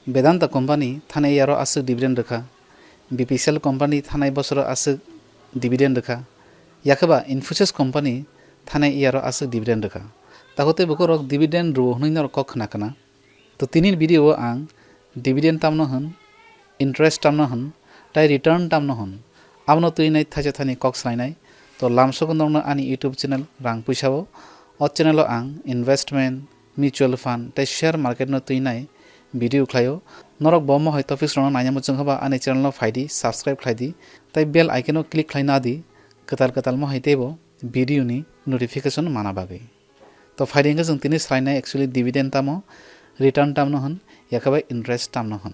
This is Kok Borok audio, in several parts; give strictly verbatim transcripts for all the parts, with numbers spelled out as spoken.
Vedanta company thanai yaro aswk dividend rwkha, B P C L company thanai bosoro aswk dividend rwkha, yakheba Infosys company thanai yaro aswk dividend rwkha. Takhutwi bukhurok dividend rwo hwnwi norok kok khna khna. To tini video o ang dividend tamno hwn, interest tamno hwn, tai return tamno hwn, abono twi nai thaisa thani kok swlainai. To lamsok norokno ani YouTube channel Rang Puisa o, o channel o ang investment, mutual fund tai share market no twi nai video khlaio. Norok bo mohai topics rokno naina muchung haba ani channel no phaidi, subscribe khlaidi, tai bell icon o click khlai nadi, kwtal kwtal mohai teibo video ni notification mana bagwi. To phaidi hwnkhe chwng tini swlainai actually dividend tamo, return tamno hwn, yakheba interest tamno hwn.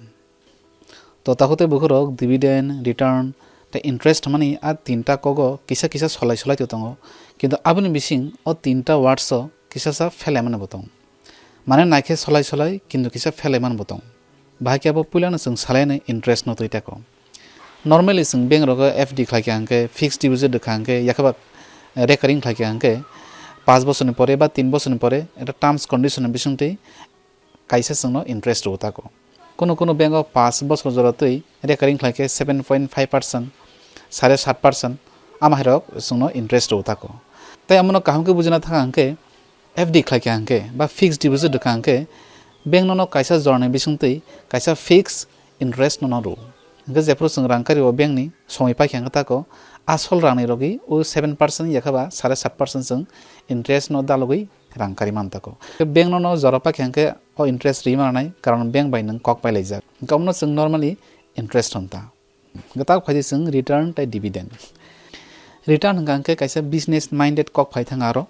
To takhutwi bukhurok dividend, return tei interest hwnmani a tinta kogo kisa kisa solai solai to tongo, kintu aboni bising o tinta words o kisasa phelaimani bo tong. Mane naikhe solai solai kintu kisa phelaimani bo tong. Bahai khe abo puilano chwng salainai interest no twi tako. Normally chwng bank rogo F D khlaikha hwnkhe, fixed deposit rwkha hwnkhe, yakheba recurring khlaikha hwnkhe, paanch bosorni pore ba tin bosorni pore ekta terms condition ni bisingtwi kaisa chwngno interest rwo tako. Kunu kunu bank o paanch bosor jora twi recurring khlaikhe seven point five percent, sare sat percent, ama hairok chwngno interest rwo tako. Tai amono kaham khe bujina thang hwnkhe, F D khlaikha hwnkhe ba fixed deposit rwkha hwnkhe, bank nono kaisa jorani bisingtwi kaisa fixed interest nono rwo. Hwnkhe jephru chwng rang kario bank ni somoi paikha hwnkhe tako asol rangni rogwi o seven percent yakheba sare sat percent chwng interest no dalogwi rang kari man tako. Bank nono jora paikha hwnkhe o interest ri manai, karon bank bai nwng kok pai laijak. Hwnkhe omono chwng normally interest hwn ta. Hwnkhe tak phaidi chwng return tai dividend. Return hwnkha hwnkhe kaisa business minded kok phai thang aro.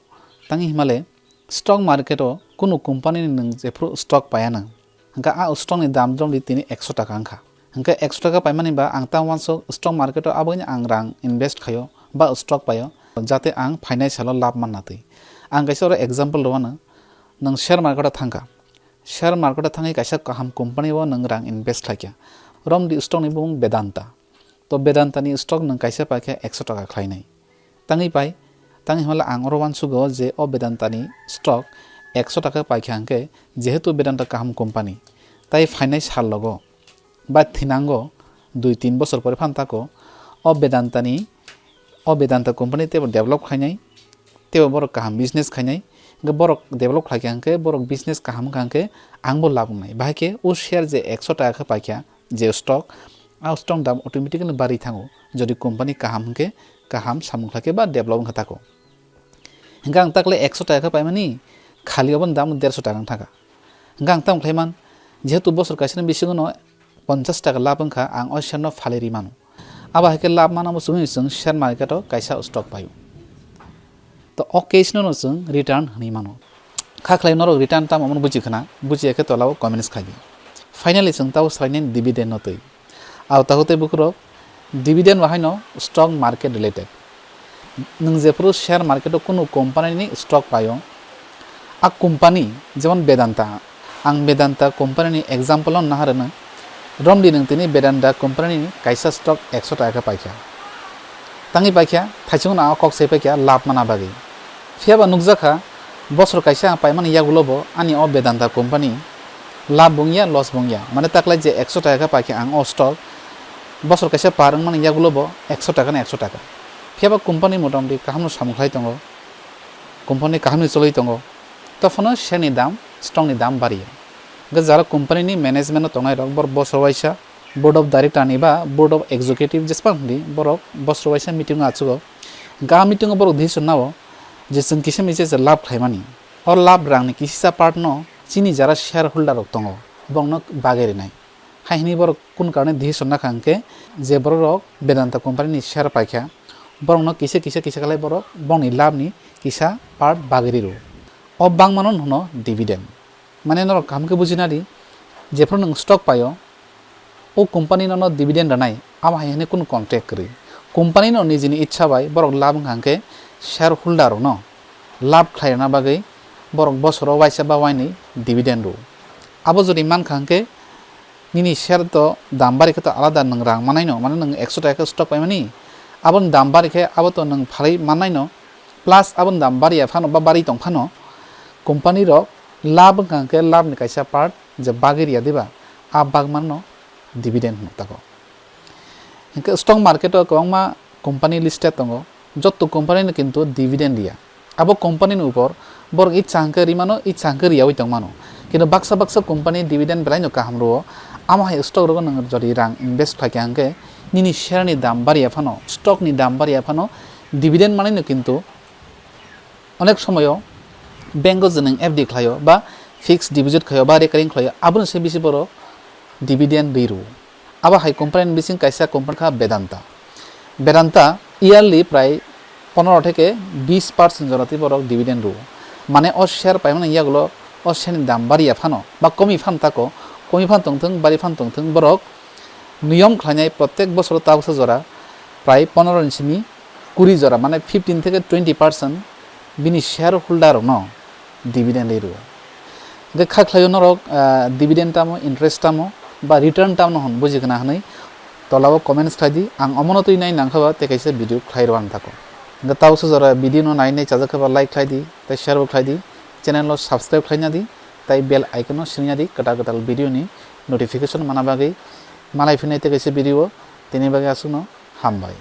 Tangwi himale stock market o kunu company ni nwng jephru stock paiya nwng, hwnkhe a stock ni dam jodi tini ekso taka wngkha. Hwnkhe ekso taka paimani ba ang tamo uansuk stock market o aboni ang rang invest khaio ba stock paio, jate ang phainai salo labh manna twi. Ang kaisa oro example rwmano, nwng share market o thangkha. Share market o thangwi kaisa kaham company o nwng rang invest khlaikha. Romdi stock ni bumung Vedanta. To Vedanta ni stock nwng kaisa paikha ekso taka khlainai. Tangwi pai, tangwi hwnle ang oro uansugo je o Vedanta ni stock ekso taka paikha hwnkhe, jehetu Vedanta kaham company, tai phainai sal logo ba thinango dui tin bosor pore phan tako o Vedanta ni, o Vedanta company teibo develop khainai, teibo borok kaham business khainai, hwnkhe borok develop khlaikha hwnkhe, borok business kaham wngkha hwnkhe, angbo labh wngnai. Bahai khe o share je ekso taka khe paikha, je stock, a stock dam automatically barwi thango, jodi company kaham hwnkhe, kaham samung khlaikhe ba develop wngkha tako. Hwnkhe ang takle ekso taka khe paimani, khali oboni dam derso taka wng thangkha. Hwnkhe ang tamo khlaiman, jehetu bosor kaisani bisingono ponchash taka labh wngkha, ang o share no phalwi ri mano. Abo hai khe labh manabo chwngwi chwng share market o kaisa stock paio. To o case no no chwng return hwnwi mano. Kha khlai norok return tamo omono buji khna, bujiya khe tola o comments khai di. Finally chwng tabo swlainai dividend no twi. Abo takhuk tei bukhurok dividend bo haino stock market related. Nwng jephuru share market o kunu company ni stock paio, a company jemon Vedanta, ang Vedanta company ni example no naharwno, romdi nwng tini Vedanta company ni kaisa stock ekso taka khe paikha. Tangwi paikha, thaichung no o kok sai paikha labh mana bagwi. Phiyaba nukjakha, bosor kaisa ang paimani yagulo bo ani o Vedanta company labh bo wngya, loss bo wngya. Mane taklai je ekso taka khe paikha ang o stock, bosor kaisa par wngmani yagulo bo ekso taka no ekso taka. Phiyaba company motamoti kaham no samung khlai tongo, company kaham ni choli tongo, tophano share ni dam, stock ni dam bari ya. Hwnkhe jara company ni management no tongnai rok, bor bosor waisa board of director ni ba board of executive jespa hwndi borok bosor waisa meeting o achugo. Hwnkhe a meeting o borok decision nao je chwng kisa misa je labh khlaimani. O labh rang ni kisisa part no chini jara shareholder rok tongo, borok no bagwi rinai. Hai hwnwi borok kun karone decision nakha hwnkhe je borok rok Vedanta company ni share paikha, borok no kisa kisa kisa khlai borok bongni labh ni kisa part bagwi rw. O bangmano hwno dividend. Mane norok kaham khe bujina di, jephru nwng stock paio, o company nono dividend rwnai, abo hai hwnwi kunu contract kwrwi. Company no nijini ichha bai borok labh wngkha hwnkhe shareholder rokno labh khlai rwna bagwi borok bosoro waisa ba wainwi dividend rw. Abo jodi mankha hwnkhe nini share to dam bari khe to alada nwng rang manai no, mane nwng ekso taka khe stock paimani, aboni dam bari khe abo to nwng phalwi mannai no, plus aboni dam bari ya phano ba bari tong phano, company rok labh wngkha hwnkhe labh ni kaisa part je bagwi riya diba, a bagmano dividend hino tago. Hingke stock market o kwbangma company listed tongo, jotto company no kintu dividend riya. Abo company ni upor borok itsa hingke rimano, itsa hingke riyawi tongmano. Kintu baksa baksa company dividend belai no kaham rwo. Amo hai stock rogo nwng jodi rang invest khlaikha hingke nini share ni dam bariya phano, stock ni dam bariya phano dividend manwi no kintu onek somoyo bank o je nwng F D khlaio ba fixed deposit khlaio ba recurring khlaio, aboni se bisi borok dividend rwi rwo. Abo hai company ni bising kaisa company kha Vedanta. Vedanta yearly prai pondro theke bis percent jora twi borok dividend rwo. Mane o share paimani yagulo o share ni dam bariya phano ba komi phan tako, komi phan tongthwng, bari phan tongthwng, borok niyom khlainai protek bosoro tabuksa jora prai pondro ni simi kuri jora, mane fifteen theke twenty percent bini shareholder rokno dividend rwi rwo. Hingke kha khlaio norok, ah, dividend tamo, interest tamo, ba return tamo hwn buji khna hwnwi tolao comments khlai di. Ang omono twi nai nangkha ba tei kaisa video khlai rw ang tako. Hingke tabuksa jora video no nai nai chajak kha ba like khlai di, tei share bo khlai di, channel o subscribe khlai na di, tei bell icon no sini na di, kwtal kwtal video ni notification mana bagwi. Malai phinai tei kaisa video o, tini bagwi aswkno hambai.